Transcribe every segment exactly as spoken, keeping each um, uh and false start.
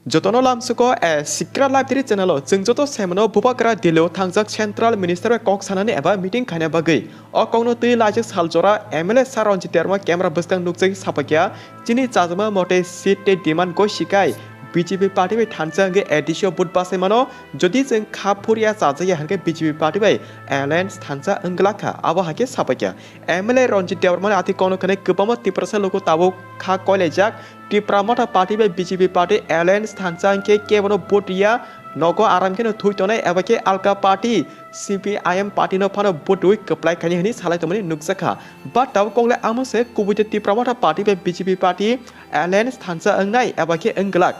Jotono lamsuko, eh, Sikra Library channel o chwng joto semano Bubagra Delhi o thangjak Central Minister bai kok sanani eba meeting khaina bagwi. O kokno twi laijak sal jora M L A Sir Ranjit Debbarma camera bwskang nukjagwi sapakya, chini chajama mote seat tei demand goi sikai B J P party bai thansa hwnkhe A D C o vote bachai mano, jodi chwng kha phurya chajaya hwnkhe B J P party bai alliance thansa wngglak kha, abo hai khe sapakya. M L A Ranjit Debbarmani ati kokno khnai kwbangma Tiprasa luku tabuk kha koilaijak, Tipra Motha Party bai B J P party alliance thansa hwnkhe kebono vote riya, nogo aram kheno thui tonai eba khe alka party C P I M party no phano vote rwi kwplai khaini hwnwi salai tongmani nukjakha. But tabuk kokle amo se kubui tei Tipra Motha Party bai B J P party alliance thansa wngnai eba khe wngglak.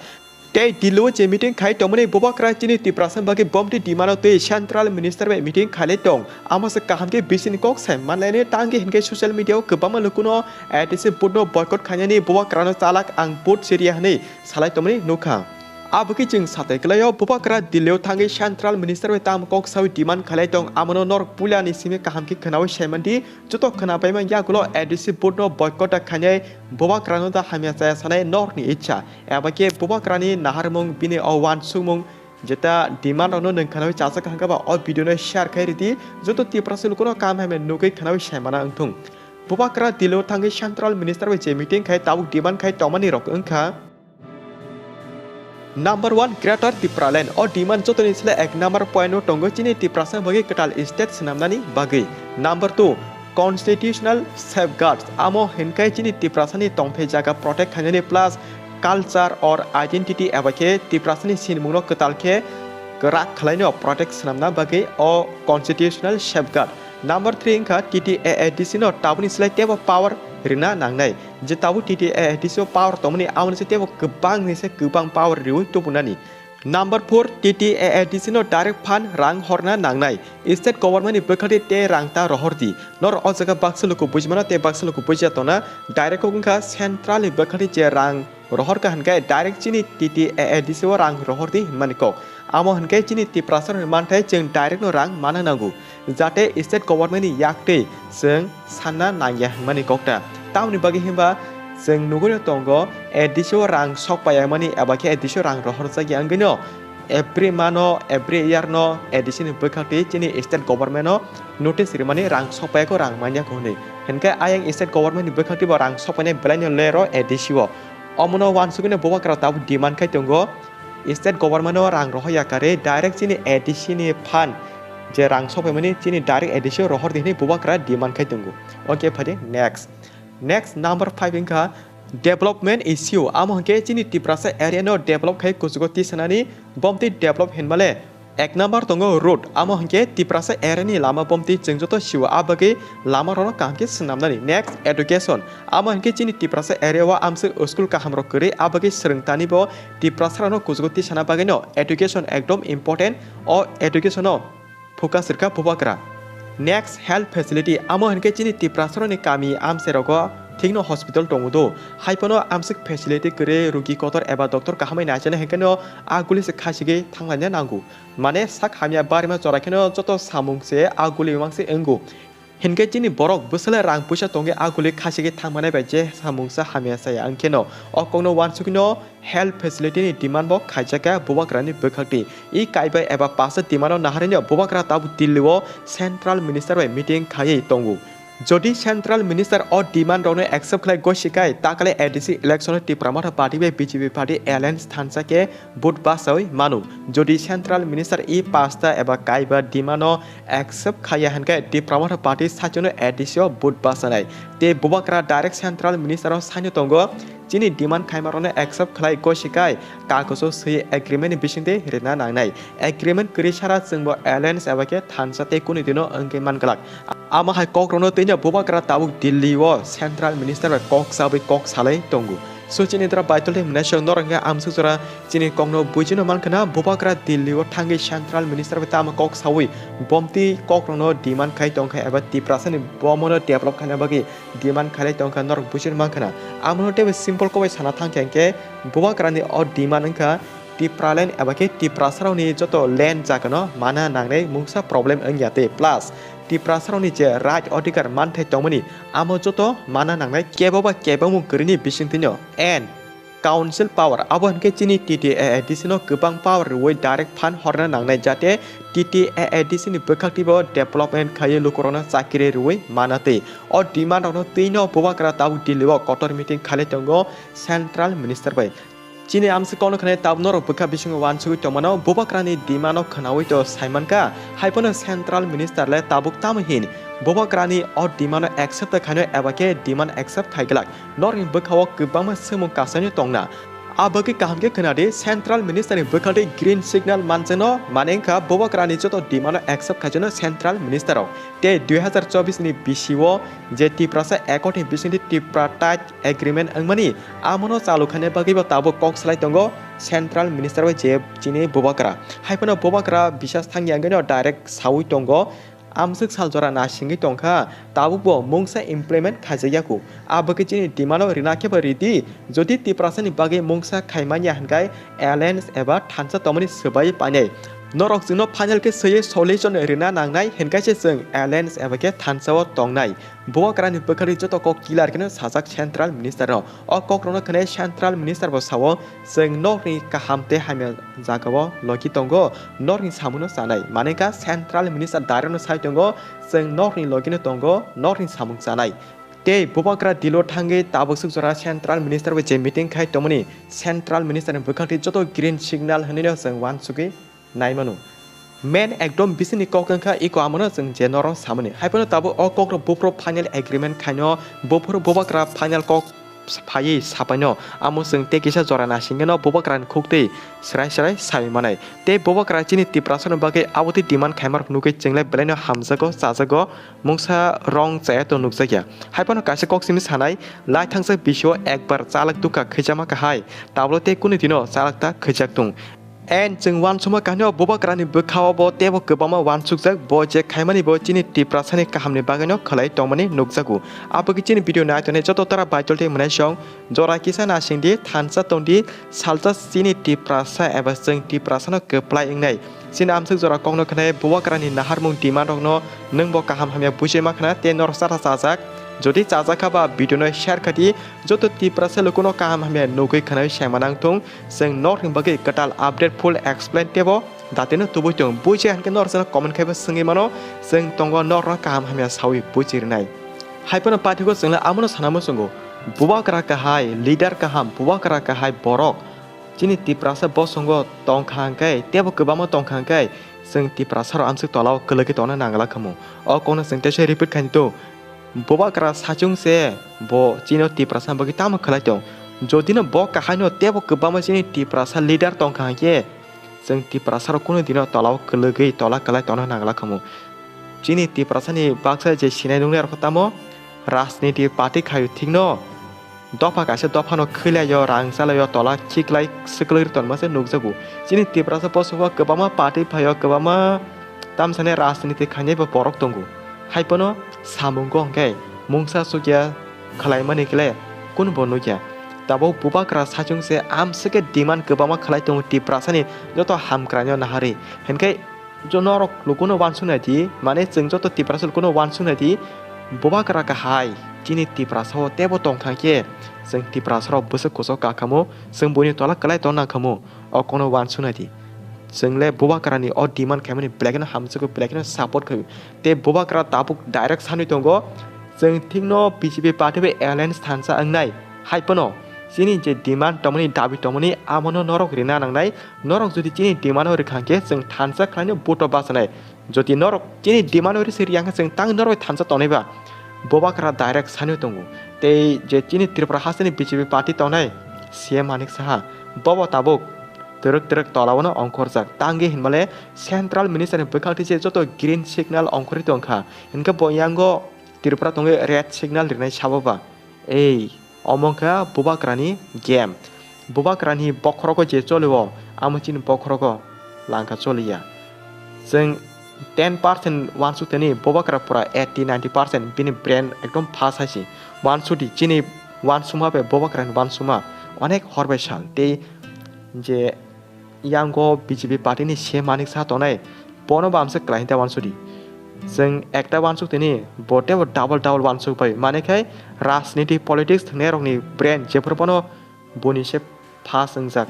Tei Delhi o je meeting khai tongmani Bubagra chini Tiprasa bagwi bomti demand o twi Central Minister bai meeting khailai tong. Amo se kaham khe bisini kok sai manlaini tangwi hinkhe social media o kwbangma lukuno A D C vote no boycott khainani Bubagrano chalak ang vote siriya hwnwi salai tongmani nukha. Abo khe chwng satai kwlaio, Bubagra Delhi o thangwi Central Minister bai tamo kok sawi demand khailai tong, amono norok puilani simi kaham khe khwnawi saimandi. Joto khwnapaima yagulo A D C vote no boycott da khainai, Bubagrano da hamya chaya sanai norokni icha, eba khe Bubagrani naharmung, bini o uansukmung, jeta demand rokno nwng khwnawi chajak hwnkhe ba o video no share khai ridi, joto Tiprasa lukuno kam hamya nugwi khwnawi saimana wngthung. Bubagra Delhi o thangwi Central Minister bai je meeting khai tabuk demand khai tongmani rok wngkha. Number one, Greater Tipraland. O demand jotoni sle ek number point o tongo chini Tiprasa bagwi kwtal state swnamnani bagwi. Number two, constitutional safeguards. Amo hinkai chini Tiprasani tongthai jaga protect khainani plus culture or identity eba khe Tiprasani sinimungno kwtal khe kwrak khwlaino protect swnamna bagwi o constitutional safeguard. Number three wngkha T T A A D C no tabukni slai teibo power rina nangnai. Je tabuk T T A A D C o power tongmani, amoni se teibo kwbangni se kwbang power riwi tubunani. Number four, T T A A D C no direct fund rang horna nangnai. State government ni bwkhakni tei rang ta rohor di. Norok o jaga baksa luku bujimano tei baksa luku bujiya tongna. Direct kok wngkha central ni bwkhakni je rang rohor kha hwnkhe direct chini T T A A D C o rang rohor di hinmani kok. Amo hwnkhe chini Tiprasa rokni manthai chwng direct no rang mana nango, jate state government ni yaktwi chwng sanna nangya hinmani kokta. Tamoni bagwi hinba chwng nugwino tongo A D C o rang sok paiya mani eba khe A D C o rang rohor jakya wngwino every month o, every year no A D C ni bwkhakti chini state government o notice rimani rang sok paiya kho, rang manya kho hwnwi. Hinkhe ayang state government ni bwkhakti bo rang sok painai belai no lero A D C o. Omono uansugwino Bubagra tabuk demand khai tongo. State government o rang rohor ya kare direct chini A D C ni fund je rang sok paimani chini direct A D C o rohor di hinwi Bubagra demand khai tongo. Okay, phadi next. Next number five wngkha development issue. Amo hwnkhe chini Tiprasa area no develop khai kuchugo tisanani, bomti develop hinmale. Ek number tongo road, amo hwnkhe Tiprasa area ni lama bomti chwng joto sio, a bagwi lama rokno kaham khe swnamnani. Next, education, amo hwnkhe chini Tiprasa area o amswk school kaham rok kwrwi, a bagwi swrwng tani bo Tiprasa rokno kuchugo tisana bagwi no education ekdom important, o education o focus rwkha Bubagra. Next, health facility, amo hwnkhe chini Tiprasa rokni kami amchai rogo thikno hospital tongo do, hai phano amswk facility kwrwi, rugi kotor eba doctor kahamai naisana hwnkhe no a guli se khasigwi thanglaina nango. Mane sak hamya barima chora kheno joto samung se a guli mangse wngo. Hinkhe chini borok bwswle rang puisa tongwi a guli khasigwi thangmanai bai je samung sa hamya saya wngkheno o kokno uansukino health facility ni demand bo khaijakha Bubagrani bwkhakti. I kaiba eba pasa demand no naharino Bubagra tabuk Delhi o central minister bai meeting khaiwi tongo. Jodi central minister o demand rokno accept khlai gosi kai, takale A D C election o Tipra Motha party bai B J P party alliance thansa khe vote bachawi manu. Jodi central minister i pasta eba kaiba demand no accept khaiya hinkhe Tipra Motha party sachwno A D C o vote bachanai. Tei Bubagra direct central minister o saino tongo, chini demand khaima rokno accept khlai gosi kai, kagojo swi agreement ni bisingtwi rwna nangnai. Agreement kwrwi sara chwngbo alliance eba khe thansa tei kunu dino wngwi man glak. Amo hai kok rokno twino Bubagra tabuk Delhi o central minister bai kok chabwi kok salai tongo. So chini dra baitol tei mwnai song norok hwnkhe amsuk jora chini kokno buijino mankha na, Bubagra Delhi o thangwi central minister bai tamo kok sawi bomti kok rokno demand khai tongkha eba Tiprasa ni bomono develop khaina bagwi demand khalai tongkha norok buijino mankha na. Amono teibo simple kokbai sana thangkha hinkhe Bubagra ni o demand wngkha Tipraland eba khe Tiprasa rokni joto land jaga no mana nangnai mungsa problem wngya tei plus Tiprasa rokni je right odhikar manthai tongmani amo joto mana nangnai kebo ba kebengmung kwrwini bisingtwino and Council power, abo hinkhe chini T T A A D C no kwbang power rwui direct fund horna nangnai, jate T T A A D C ni bwkhak twibo development khaiwi lukurokno chakiri rwui mana twi. O demand rokno twino Bubagra tabuk Delhi o kotor meeting khailai tongo Central Minister bai. Chini amswk kokno khwnai tabuk norok bwkha bisingo uansugwi tongmano, Bubagrani demand no khwnaui to saimankha, haiphano Central Minister le tabuk tamo hin Bubagrani o demand no accept khaino eba khe demand accept khaiglak. Norokni bwkha-o kwbangma swngmung kasaino tongna. A bagwi kaham khe khwnadi, Central Minister ni bwkhaltwi green signal manjakno, mane wngkha Bubagrani joto demand no accept khaijakno Central Minister rok. Tei dui hazar chobbish ni bisi o je Tiprasa Accord ni bisingtwi Tripartite Agreement wngmani, amono chalu khaina bagwibo tabuk kok salai tongo Central Minister bai je chini Bubagra. Haiphano Bubagra bisas thangya wngwino direct saui tongo, amswk sal jora nasingwi tongkha, tabukbo mungsa implement khaijakyaku. A bagwi chini demand no rina kheba ridi, jodi Tiprasani bagwi mungsa khaimanya hinkhai alliance eba thansa tongmani swbai painai. Norok chwngno final khe swiwi solution rina nangnai hinkhai se chwng alliance eba khe thansa o tongnai. Bubagrani bwkhari joto kok clear kheno sajak Central Minister no. O kok rokno khwnai Central Minister bo sao, chwng norokni kaham tei hamya jagao logi tongo, norokni samungno chanai. Mane wngkha Central Minister direct no sai tongo, chwng norokni logino tongo, norokni samung chanai. Tei Bubagra Delhi o thangwi tabuk swk jora Central Minister bai je meeting khai tongmani, Central Minister ni bwkhak twi joto green signal hinwi no chwng uansugwi nai mano. Main ekdom bisingni kok wngkha iko amono chwng je norok samani. Haiphano tabuk o kokrok buphuru final agreement khaino, buphuru Bubagra final kok phaiwi sapaino, amo chwng tei kisa jora naisingeno Bubagrani khuktwi srai srai sawi manai. Tei Bubagra chini Tiprasano bagwi abotwi demand khaimarok nugwi chwngle belaino hamjago, chajago, mungsa rong chaya to nukjakya. Haiphano kaisa kok simi sanai, lai thangjak bisio ekbar chalak dukha khwijama kahai, tablo tei kunu dino chalak ta khwijak tung. And chwng uansukma kahinwi o Bubagrani bwkha-o bo teibo kwbangma uansukjak, bo je khaimani bo chini Tiprasani kahamni bagwino khwlai tongmani nukjago. Aboni chini video naitongnai joto tara baitol tei mwnaisong jora kisa nasingdi, thansa tongdi, salsa chini Tiprasa eba chwng Tiprasano kwplai wngnai. Chini amswk jora kokno khwnai Bubagrani naharmung demand rokno nwngbo kaham hamya bujiwi ma khna tei norok chata chajak. Jodi chajak kha ba video no share khadi, joto Tiprasa lukuno kaham hamya nugwi khwnai sengma nangthung. Chwng norokni bagwi kwtal update full explain teibo datino tubui tong. Bujiya hinkhe norok chwngno comment khaibo swngwi mano, chwng tongo norokno kaham hamya sawi buji rwnai. Haiphano pathigo chwngno amono sana muchungo, Bubagra kahai, leader kaham, Bubagra kahai borok chini Tiprasa bosongo tongkha hinkhe, teibo kwbangma tongkha hinkhe, chwng Tiprasarok amswk tolao kwlwgwi tongna nangla khamu. O kokno chwng teisa repeat khainai to. Bubagra sachung se bo chini Tiprasa bagwi tamo khlai tong. Jodi no bo kahai no teibo kwbangma chini Tiprasa leader tongkha hinkhe, chwng Tiprasarok kunu dino tolao kwlwgwi tola kwlai tongna nangla khamu. Chini Tiprasani baksa je sinai nuknai rok tamo rajniti party khaio thikno, dopha kaisa dophano khwlaio, rang chalaio, tola khiklai swkwlwi tonma se nukjago. Chini Tiprasa bosongo kwbangma party phaio, kwbangma tamsani rajniti khainaibo borok tongo. Haiphano samungo hwnkhe mungsa chukya khwlaimani kle kunbo nukya. Tabuk Bubagra sachung se amswk khe demand kwbangma khwlai tongo Tiprasani joto hamkraino naharwi. Hinkhe jo norok lukuno uansuknai di, mane chwng joto Tiprasa lukuno uansuknai di, Bubagra kahai chini Tiprasa o teibo tongkha khe, chwng Tiprasarok bwswk kuchuk kakhamu, chwng buini tola kwlai tongna nangkhamu, o kokno uansuknai di. Chwngle Bubagrani o demand khaimani belai kheno hamjago, belai kheno support khaio. Tei Bubagra tabuk direct sanwi tongo, chwng thikno B J P party bai alliance thansa wngnai. Haiphano chini je demand tongmani, dabi tongmani, amono norok rina nangnai. Norok jodi chini demand o rwkha hwnkhe chwng thansa khlaino vote o bachanai. Jodi norok chini demand o rwswi rwya hwnkhe chwng tang norok bai thansa tongnai ba. Bubagra direct sanwi tongo. Tei je chini Tripura hasteni B J P party tongnai C M Manik Saha, bobo tabuk twrwk twrwk tolao no ongkhorjak. Tangwi hinmale Central Minister ni bwkhak twi se joto green signal ongkhorwi tongkha. Hinkhe bo yango Tripura tongwi red signal rinai sabo ba. Ei, omo wngkha Bubagrani game. Bubagrani bokhorogo je cholio, amo chini bokhorogo langkha choliya. Chwng ten percent uansuk tani Bubagra pura eighty ninety percent bini brain ekdom fast hai se. Uansukdi chini uansukma bai Bubagrani uansukma onek hor bai sal. Tei je yango B J P party ni C M Manik Saha tongnai, bono bo amswk kwlai hinta uansukdi. Chwng ekta uansuk tini, bo teibo double double uansuk bai. Mane khai rajniti politics thwngnairokni brain jephuru bono boni se pass wngjak.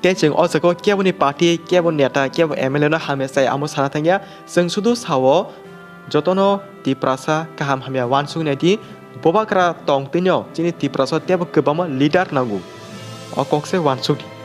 Tei chwng o jaga o keboni party, kebo neta, kebo M L A no hamya chaya amo sana thangya. Chwng sudu sao jotono Tiprasa kaham hamya uansuk nai di. Bubagra tong twino chini Tiprasa teibo kwbangma leader nango. O kok se uansuk di.